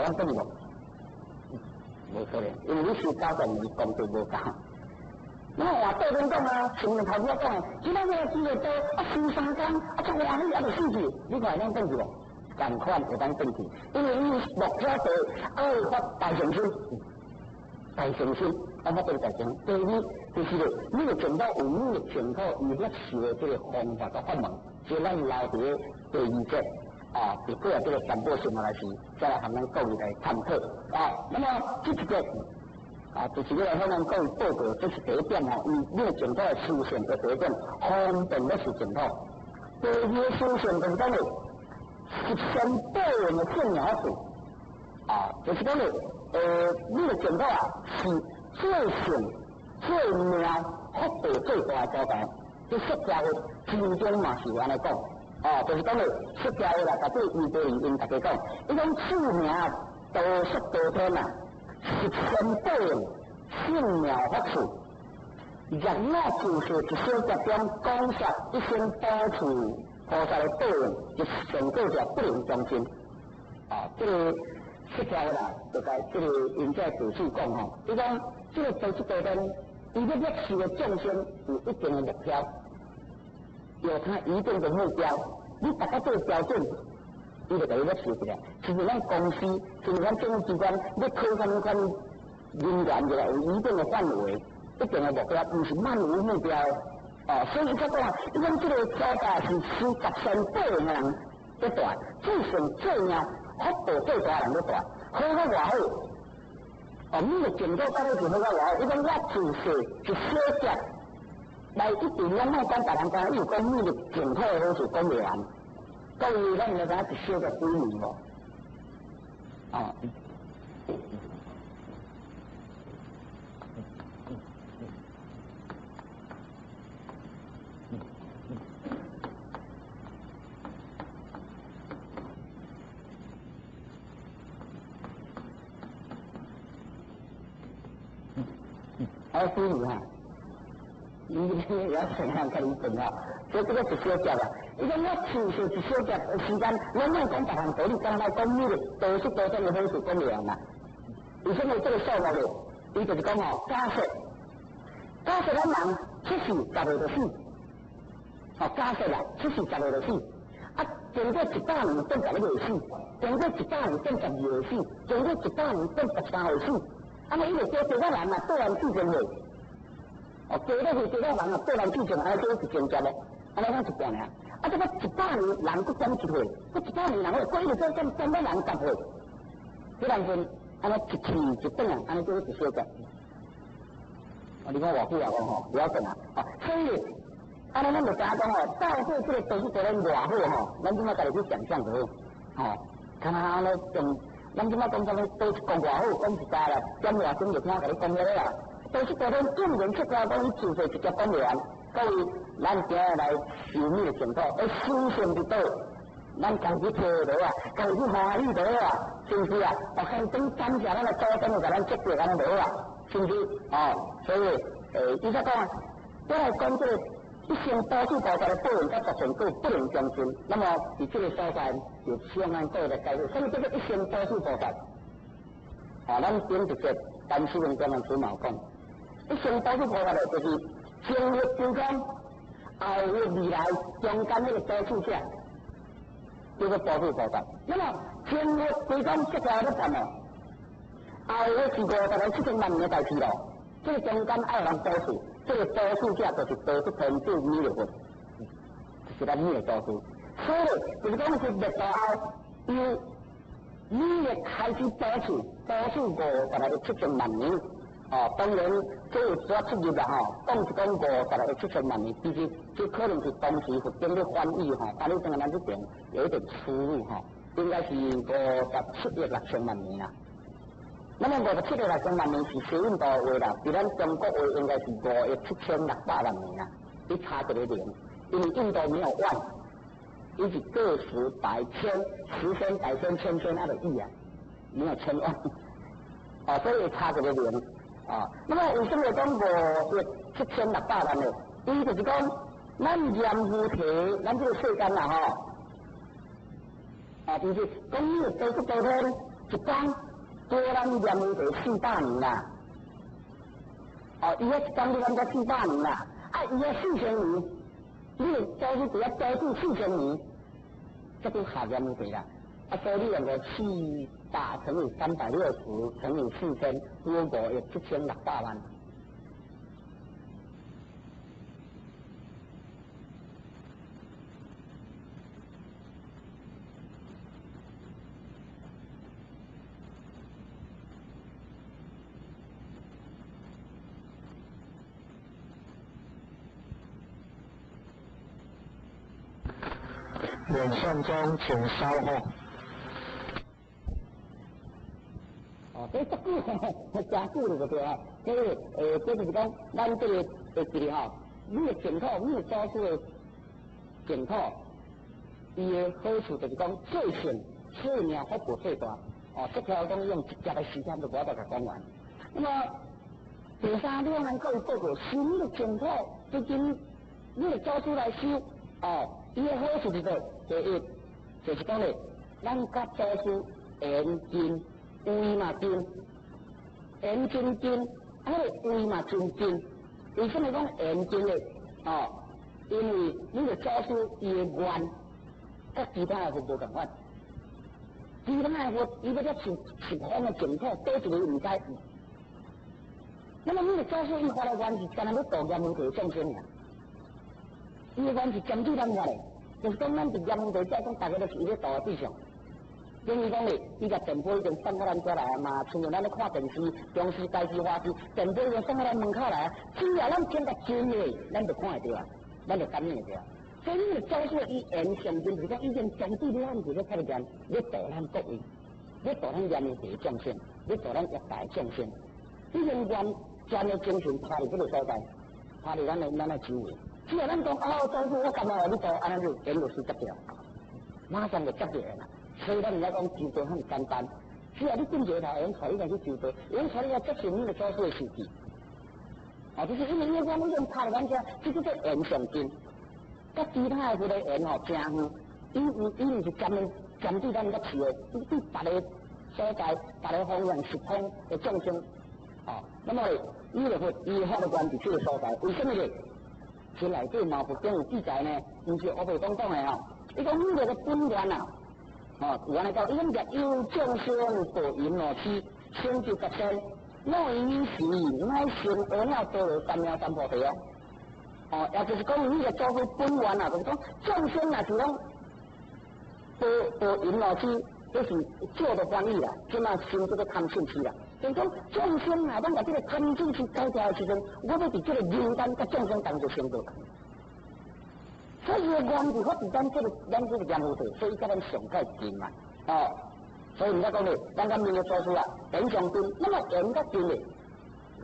當轉去無？無可能，因為你修90年功德無夠。那麼換對面講啊，前面頭先講，今仔日這個道啊，修3工啊，足歡喜啊，就死去，你看會當轉去無？仝款會當轉去，因為伊目標地愛發大乘心，大乘心，愛發這個大乘。第二就是咧，你個淨土有你個淨土伊攝受的這個方法佮法門，這咱留佇第二節啊，佇過來這個三寶生活來時，再來和咱各位來探討啊。那麼這一節啊，就是要來向咱各位報告，這是第一點吼，伊你個淨土的思想的第一點，方便欲受淨土。第二個思想就是講咧，十善報應的正妙法啊，就是講咧，你的淨土啊，是最勝、最妙、福報最大的所在。這釋迦佛經中嘛是按呢講，哦，就是講咧，釋迦佛啦，佮對優婆夷𪜶大家講，伊講此名道術道天啊，十善報應勝妙福處，若我自細一小劫中講說一生補處菩薩的報應，就上過者不能將盡。啊，這個釋迦佛啦，就共這個𪜶這弟子講吼，伊講這個道術道天，伊欲攝受的眾生有一定的目標，有他一定的目標，你達到這個標準，伊就共你攝受起來。親像咱公司，親像咱政府機關，欲考啥物款人員就來有一定的範圍，一定的目標，毋是漫無目標的。哦，所以伊才講，伊講這個所在是修十善報應的人咧住，最勝最妙福報最大的人咧住，好閣偌好。哦，你的淨土到底是好閣偌好？伊講我自細一小劫來一定攏莫講別人講，伊有講你的淨土的好處講袂完。各位，咱會知影一小劫幾年無？哦。好，幾年啊？你你也怎樣跟你講啊？所以這個一小劫啊，伊講我持續一小劫的時間，攏莫講別項道理，干焦講你的道術道天的好處講袂完啦。為什麼這個數目呢？伊就是講吼，假設假設咱人出世10歲就死，哦，假設啦，出世10歲就死，啊，經過100年變11歲死，經過100年變12歲死，經過100年變13歲死，按呢伊就加加到人啊，倒來4000歲，哦，加落去加到人啊，倒來4000，按呢叫1000劫咯，按呢講一半爾。啊，這個100年人閣減一歲，閣100年人閣一直減減減到人10歲，彼當陣按呢一去一轉啊，按呢叫一小劫。啊，你看偌久啊，講吼，不要緊啊。啊，所以按呢咱就知影講吼，到底這個道術道天偌好吼，咱這馬家己去想像就好。吼，敢若按呢用，咱這馬講啥物道術講偌好，講一家啦，點偌鐘就聽共你講遐個啦。道術道天竟然出來講伊自細一劫講袂完，各位，咱今日來修彌勒淨土，欲修成佇佗，咱家己提就好啊，家己去歡喜就好啊，是毋是啊？哦，先等感謝咱的祖先有共咱祝福，按呢就好啊，是毋是？哦，所以，伊才講，我來講這個一生補處菩薩的報應，佮十善果不能相盡。那麼，佇這個所在，就相按過來解釋，啥物叫做一生補處菩薩？啊，咱頂一節陳師文專門出毛講，一生補處菩薩的，就是前日中間，後日未來中間那個補處者，叫做補處菩薩。那麼前日歸講這個咧談哦，後日是50萬七千萬年的代誌咯。這個中間愛人補處，這個補處者就是道術天主彌勒佛，就是咱彌勒祖師。所以就是講是滅度後，由彌勒開始補處，補處50億七千萬年。哦，當然這有寡出入啦吼，講是講50億七千萬年，其實這可能是當時佛經咧翻譯吼，翻譯成咱這邊有一點出入吼，應該是57億6千萬年啦。那麼57億6千萬年是西印度話啦，佇咱中國話應該是5億7600萬年啦，伊差一個零，因為印度沒有萬，伊是個十百千十千百千千千啊個億啊，沒有千萬，哦，所以差一個零啊。那麼為什麼講5億7600萬呢？伊就是講咱閻浮提，咱這個世間啦吼，啊，就是講你道術道天，一工多咱念佛400年啦。哦，伊遐一工你咱才四百年啦，啊，伊遐4000年，你祖師佇遐多住4000年，才拄合念佛啦。啊，所以你用個400乘以360乘以4000，有5億7600萬。影像中，請稍後。哦，這足久，真久了就對啊。所以，這就是講，咱這個會記吼，你的淨土，你的祖師的淨土，伊的好處就是講，最勝壽命福報最大。哦，這條講用一劫的時間就無法度共講完。那麼第三，你往咱各位報告，修你的淨土，最近你的祖師來修，哦，伊的好處是做，第一就是講咧，咱佮祖師緣近，位嘛近，緣真近，啊，彼个位嘛真近。為什麼講緣近咧？哦，因為你的祖師伊的願，佮其他的佛無仝款。其他的佛伊欲接受十方的淨土，佗一个毋知。那麼你的祖師伊發的願是干焦欲度閻浮提眾生爾，伊的願是針對咱發的，就是講咱佇閻浮提遮講，逐个都是伊咧度的對象。等於講咧，伊共電波已經送到咱遮來啊嘛，親像咱咧看電視、中視、台視、華視，電波已經送到咱門口來啊。只要咱聽得真的，咱就看會著啊，咱就感應會著啊。所以你祖師伊緣上真，就是講已經針對咱是咧較嚴，咧度咱各位，咧度咱閻浮提眾生，咧度咱業界眾生。已經願專的精神拍佇這個所在，拍佇咱的周圍。只要咱講哦，祖師我感覺你度，按呢就緣就是接著，馬上就接著啦。所以咱毋使講求道很簡單，只要你點一个頭，會用帶你來去求道，會用帶你來接受你的祖師的受記。哦，就是因為你我們用拍佇咱遮，這叫做緣上近，佮其他的彼个緣吼誠遠，伊毋是針對咱遮飼的，伊對別个所在、別个方向、時空的眾生。哦，那麼伊就會伊發的願佇這個所在，為什麼呢？先內底嘛佛經有記載呢，毋是烏白講講的吼。伊講你這個本願啊，哦，有按呢講，伊講欲有眾生墮淫怒痴，成就覺身，若於彼時乃成阿耨多羅三藐三菩提哦。哦，也就是講，你個祖師本願啊，就是講眾生若是講墮淫怒痴，這是少的歡喜啦，這馬生這個貪嗔痴啦。就是講眾生啊，咱共這個貪嗔痴解掉的時陣，我欲佇這個人間佮眾生同齊成道。所以願是發佇咱這個閻浮提，所以才咱上較近嘛。哦，所以毋使講咧，咱佮彌勒祖師啊，緣上近，那麼緣較近咧，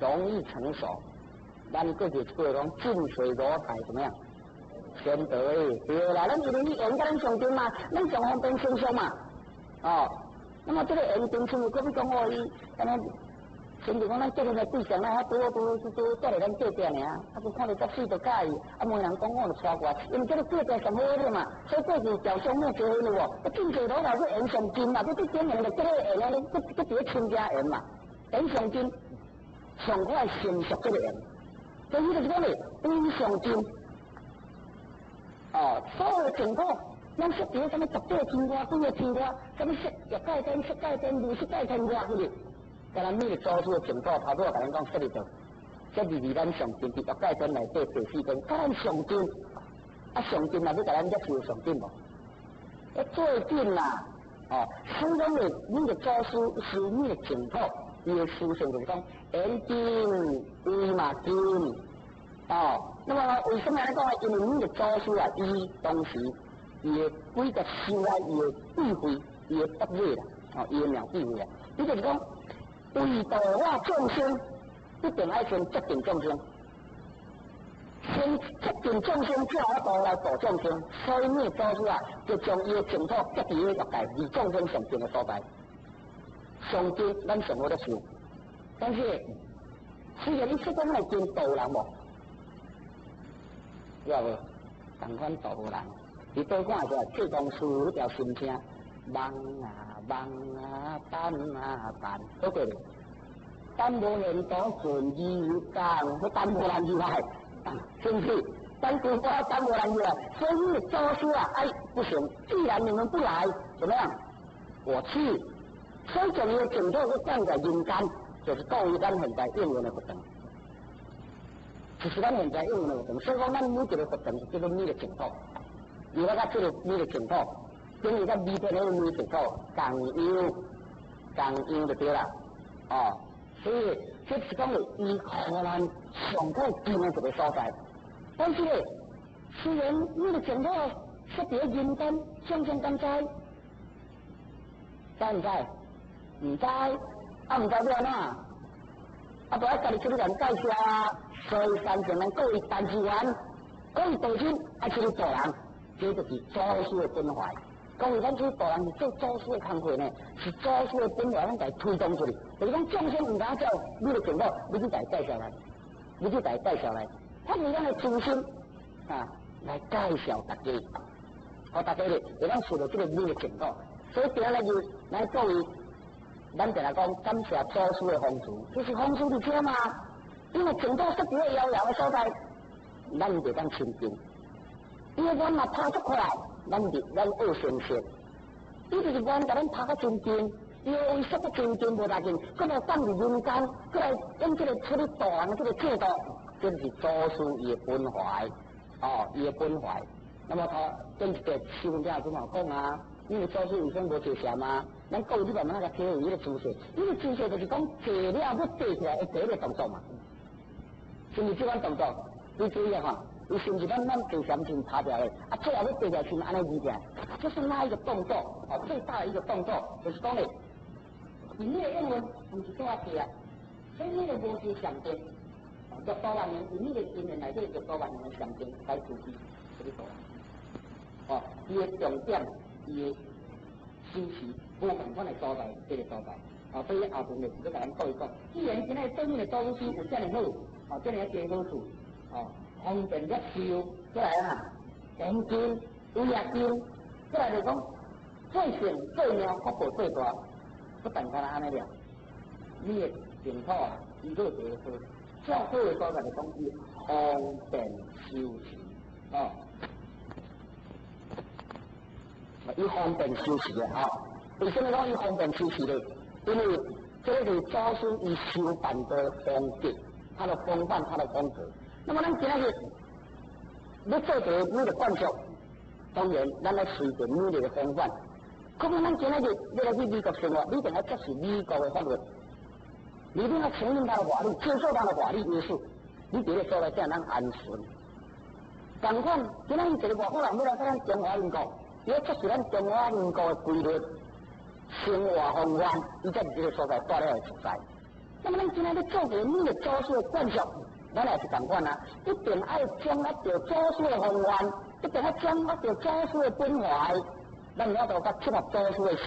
容易成熟。咱過去一句話講，近水樓台怎麼樣？先得的，對啦，咱因為你緣佮咱上近嘛，咱上方便成熟嘛。哦，那麼這個緣近，像閣比講哦，伊按呢，親像講咱結婚的對象，咱拄好拄拄拄蹛佇咱隔壁爾，啊，佮看著遮媠，就佮意，啊，問人講我就娶過來，因為這個隔壁上好了嘛，所以過去喬雙母結婚了無？啊，近水樓台閣緣上近嘛，閣對頂面就這個緣啊，閣閣佇咧親家緣嘛，緣上近，上快成熟這個緣，所以就是講咧，緣上近，哦，所有淨土。咱設佇咧啥物十八天外、幾个天外，啥物設欲界天、色界天、無色界天外，是毋是？敢若每个祖師的淨土，頭拄仔共咱講設佇佗，設佇離咱上近，佇欲界天內底第四天，佮咱上近，啊上近若欲共咱接受上近無？啊最近啦，哦，所以講咧，每个祖師修每个淨土，伊的思想就是講，緣近，位嘛近，哦，那麼為什麼按呢講？因為每个祖師啊，伊當時。伊的幾個修來，伊的智慧，伊的德力啦，哦，伊的妙智慧啊，伊就是講，為度我眾生，一定愛先接近眾生，先接近眾生，才有法度來度眾生。所以，你祖師啊，就將伊的淨土設佇彼欲界，離眾生上近的所在，上近咱上好咧修。但是，雖然你說講會真度人無？有無？仝款度無人。伊倒看的時陣，濟公師彼條心聲，茫啊望啊等啊等，好過咧。等無緣多順意講，要等無人入來，是不是？等規波等無人入來，所以祖師啊，哎，不行，既然你們不來，怎麼樣？我去。所以將伊的淨土閣放在人間，就是講於咱現在應用的活動，就是咱現在應用的活動。所以講，咱每一個活動是叫做彌勒淨土，伊我甲這個彌勒淨土，等於甲彌天那個彌勒淨土共樣，共樣就對啦，哦。所以這是講的，伊予咱上古近的一個所在。但是咧，雖然彌勒淨土設佇人間，眾生敢知？知毋知？毋知，啊毋知欲按怎？啊，就愛家己出去共介紹啊。所以三成人各位辦事員，各位道親，愛出去度人，這就是祖師的本懷。講為咱出去度人是做祖師的工課呢，是祖師的本懷，咱共推動出去。就是講眾生毋敢走，你的淨土，你去共介紹來，你去共介紹來，發揮咱的慈心啊，來介紹大家，予大家咧會當受著這個彌勒淨土。所以今仔日來各位，咱就來講感謝祖師的風慈，就是風慈佇遮嘛。因為淨土設佇個遙遙的所在，咱就當親近。因為願嘛拍足快，咱就咱學成熟。伊就是願共咱拍較親近，伊為設較親近無大近，閣來放佇人間，閣來用這個出去度人的這個制度，這就是祖師伊的本懷，哦，伊的本懷。那麼他跟一個師父囝陣嘛講啊，因為祖師為啥無坐禪啊？咱各位你慢慢來體會伊個姿勢，伊個姿勢就是講坐了欲坐起來會第一個動作嘛，是毋是這款動作？你注意哈，伊是毋是咱坐禪時趴掉的？啊，最後欲坐起來是按呢移起來，就是那一個動作，哦，最大的一個動作，就是講咧，你那個英文毋是做啊坐啊，所以你個無是禪定，六百萬年，以你個經驗內底六百萬年的禪定來自己這個做。哦，伊的重點，伊的修持無仝款的所在，這個所在。哦，所以後邊就是欲共咱講一講。既然今仔對面的祖師有遮爾好，哦，遮爾濟好處，哦，方便接受，過來啊，現金、違約金，過來就講，做善做命福報最大，不但干焦按呢爾，你的淨土啊，伊做一個好，較好的所在就講伊方便修持，哦。伊方便修持的吼，為什麼講伊方便修持呢？因為這個是祖師伊修辦的風格，他的風範，他的風格。那麼咱今仔日欲做一個彌勒貫續，當然咱愛隨著彌勒的風範。可是咱今仔日欲來去美國生活，你一定愛接受美國的法律，你一定要承認他的法律，接受他的法律約束，你佇個所在才會當安順。仝款，今仔日一個外國人欲來咱中華民國，伊欲接受咱中華民國的規律、生活方法，伊才佇這個所在蹛了會自在。那麼咱今仔欲做個彌勒祖師的貫續，咱也是仝款啊，一定愛掌握著祖師的風範，一定愛掌握著祖師的本懷，咱有法度較切合祖師的心。